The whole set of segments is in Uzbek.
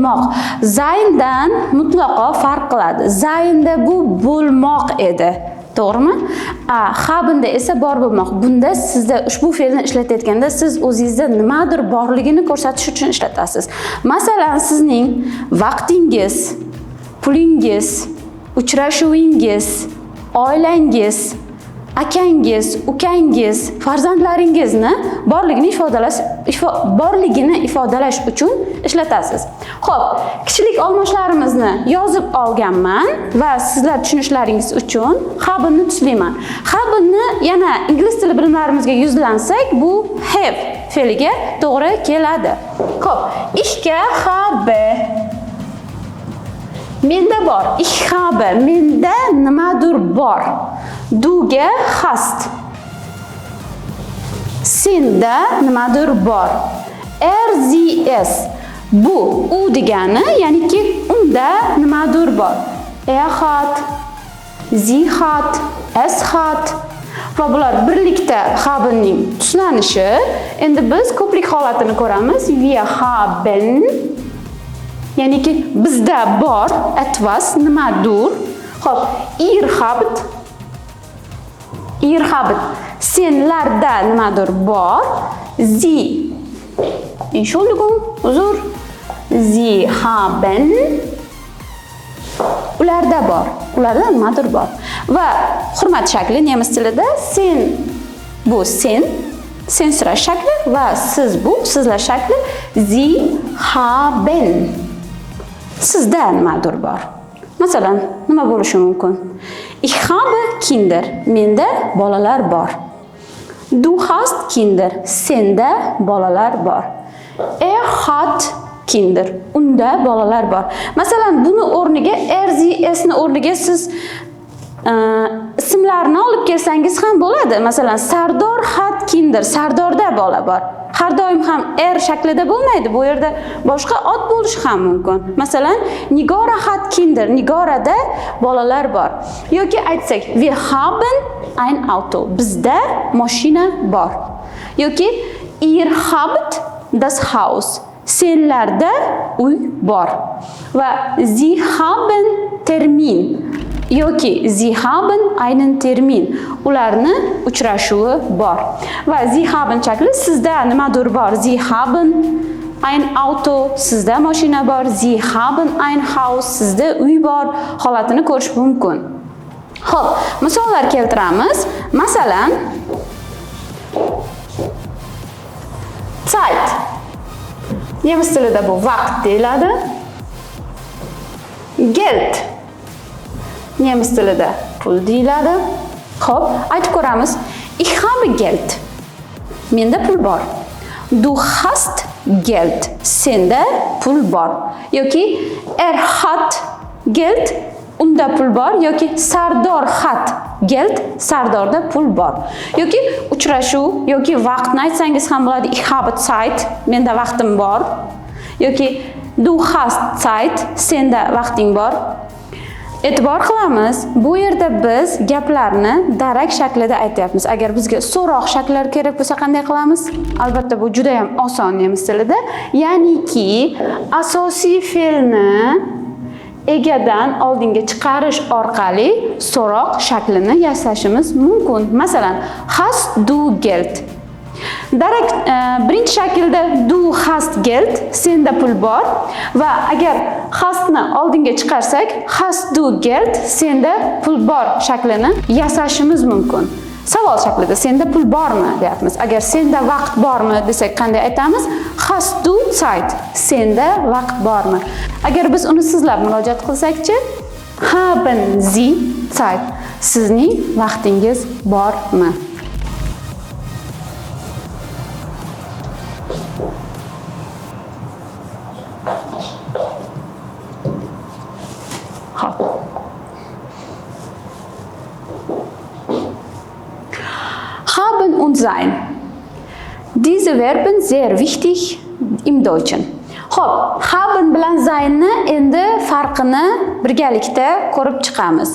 bo'lmoq. Seindan mutlaqo farq qiladi. Seinda bu bo'lmoq edi. To'g'rimi? Habenda esa bor bo'lmoq. Bunda sizda ushbu fe'lni ishlatayotganda siz o'zingizda nimadir borligini ko'rsatish uchun ishlatasiz. Masalan, sizning vaqtingiz, pulingiz, uchrashuvingiz, oilangiz, akangiz, ukangiz, farzandlaringizni borligini ifodalash uchun ishlatasiz. Xo'p, kishilik olmoshlarimizni yozib olganman va sizlar tushunishlaringiz uchun habenni tuslayman. Habenni yana ingliz tili bilimlarimizga yuzlansak, bu have fe'liga to'g'ri keladi. Xo'p, ich habe. Menda bor. Ich habe. Menda nimadir bor. Duga hast. Senda nimadir bor. Er, sie, es. Bu u degani, ya'niki unda nimadir bor. Er hat, sie hat, es hat. Va bular birlikda habenning tuslanishi. Endi biz ko'plik holatini ko'ramiz. Wir haben, ya'niki bizda bor, etwas, nimadir. Xo'p, ihr habt, ihr habt, senlarda nimadir bor. Sie, Entschuldigung, uzr. Sie haben, ularda bor. Ularda nimadir bor. Va hurmat shakli nemis tilida sen bu sen, sen surash shakli va siz bu sizlar shakli. Sie haben. Sizda nimadir bor. Masalan, nima bo'lishi mumkin? Ich habe Kinder. Menda bolalar bor. Du hast Kinder. Senda bolalar bor. Er hat Kinder. Unda bolalar bor. Masalan, buni o'rniga er, sie, es ni o'rniga siz ismlarni olib kelsangiz ham bo'ladi. Masalan, Sardor hat Kinder. Sardorda bola bor. Har doim ham er shaklida bo'lmaydi. Bu yerda boshqa ot bo'lishi ham mumkin. Masalan, Nigora hat Kinder. Nigorada bolalar bor. Yoki aytsak, wir haben ein Auto. Bizda mashina bor. Yoki ihr habt das Haus. Senlarda uy bor. Va sie haben Termin yoki sie haben einen Termin. Ularni uchrashuvi bor. Va sie haben shakli sizda nimadir bor. Sie haben ein Auto, sizda mashina bor. Sie haben ein Haus, sizda uy bor holatini ko'rish mumkin. Xo'p, misollar keltiramiz. Masalan, Zeit. Nemis tilida bu vaqt deyiladi. Geld. Nemis tilida pul deyiladi. Xo'p, aytib ko'ramiz. Ich habe Geld. Menda pul bor. Du hast Geld. Senda pul bor. Yoki er hat Geld. Unda pul bor. Yoki Sardor hat Geld. Sardorda pul bor. Yoki uchrashuv yoki vaqtni aytsangiz ham bo'ladi. Ich habe Zeit. Menda vaqtim bor. Yoki du hast Zeit. Senda vaqting bor. E'tibor qilamiz, bu yerda biz gaplarni darak shaklida aytyapmiz. Agar bizga so'roq shakllar kerak bo'lsa qanday qilamiz? Albatta bu juda ham oson nemis tilida. Ya'niki asosiy fe'lni egadan oldinga chiqarish orqali so'roq shaklini yasashimiz mumkin. Masalan, hast du Geld. Darak birinchi shaklda du hast Geld, senda pul bor va agar hastni oldinga chiqarsak, hast du Geld, senda pul bor shaklini yasashimiz mumkin. Savol shaklida senda pul bormi deyapmiz. Agar senda vaqt bormi desak qanday aytamiz? Hast du Zeit, senda vaqt bormi? Agar biz uni sizlab murojaat qilsak-chi, haben Sie Zeit, sizning vaqtingiz bormi? Xo'p. Haben und sein. Diese Verben sehr wichtig im Deutschen. Xo'p, haben bilan seinni endi farqini birgalikda ko'rib chiqamiz.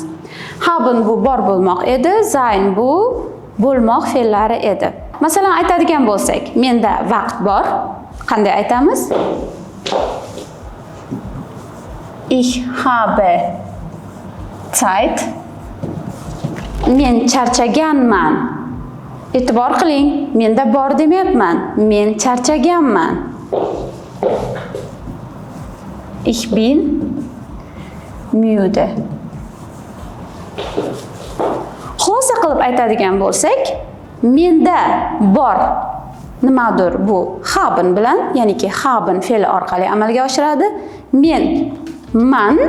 Haben bu bor bo'lmoq edi, sein bu bo'lmoq fe'llari edi. Masalan, aytadigan bo'lsak, menda vaqt bor. Qanday aytamiz? Ich habe Zeit. Men charchaganman. E'tibor qiling, menda bor demayapman. Men charchaganman. Ich bin müde. Xulosa qilib aytadigan bo'lsak, menda bor nimadir bu haben bilan, ya'niki haben fe'li orqali amalga oshiradi. Men, man,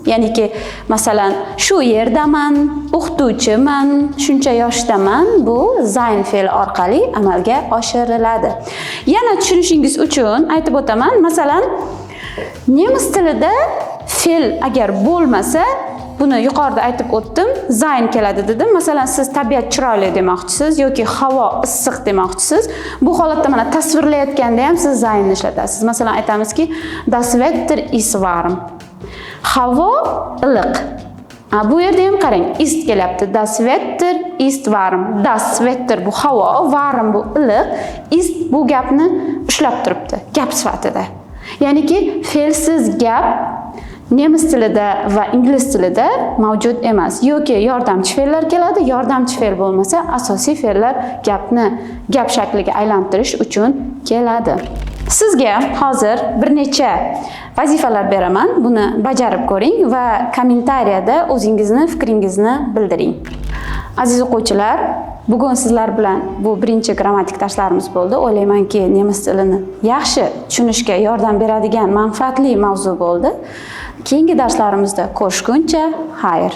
ya'niki masalan shu yerdaman, o'qituvchiman, shuncha yoshdaman, bu sein fe'li orqali amalga oshiriladi. Yana tushunishingiz uchun aytib o'taman, masalan, nemis tilida fe'l agar bo'lmasa, buni yuqorida aytib o'tdim, sein keladi dedim. Masalan, siz tabiat chiroyli demoqchisiz yoki havo issiq demoqchisiz. Bu holatda mana tasvirlayotganda ham siz seinni ishlatasiz. Masalan, aytamizki, das Wetter ist warm. Havo iliq. Bu yerda ham qarang, ist kelyapti. Das Wetter ist warm. Das Wetter bu havo, warm bu iliq, ist bu gapni ushlab turibdi, gap sifatida. Ya'niki fe'lsiz gap nemis tilida va ingliz tilida mavjud emas. Yoki yordamchi fe'llar keladi, yordamchi fe'l bo'lmasa asosiy fe'llar gapni gap shakliga aylantirish uchun keladi. Sizga hozir bir necha vazifalar beraman. Buni bajarib ko'ring va kommentariyada o'zingizni fikringizni bildiring. Aziz o'quvchilar, bugun sizlar bilan bu birinchi grammatik darslarimiz bo'ldi. O'ylaymanki, nemis tilini yaxshi tushunishga yordam beradigan manfaatli mavzu bo'ldi. Keyingi darslarimizda ko'rishguncha, xayr.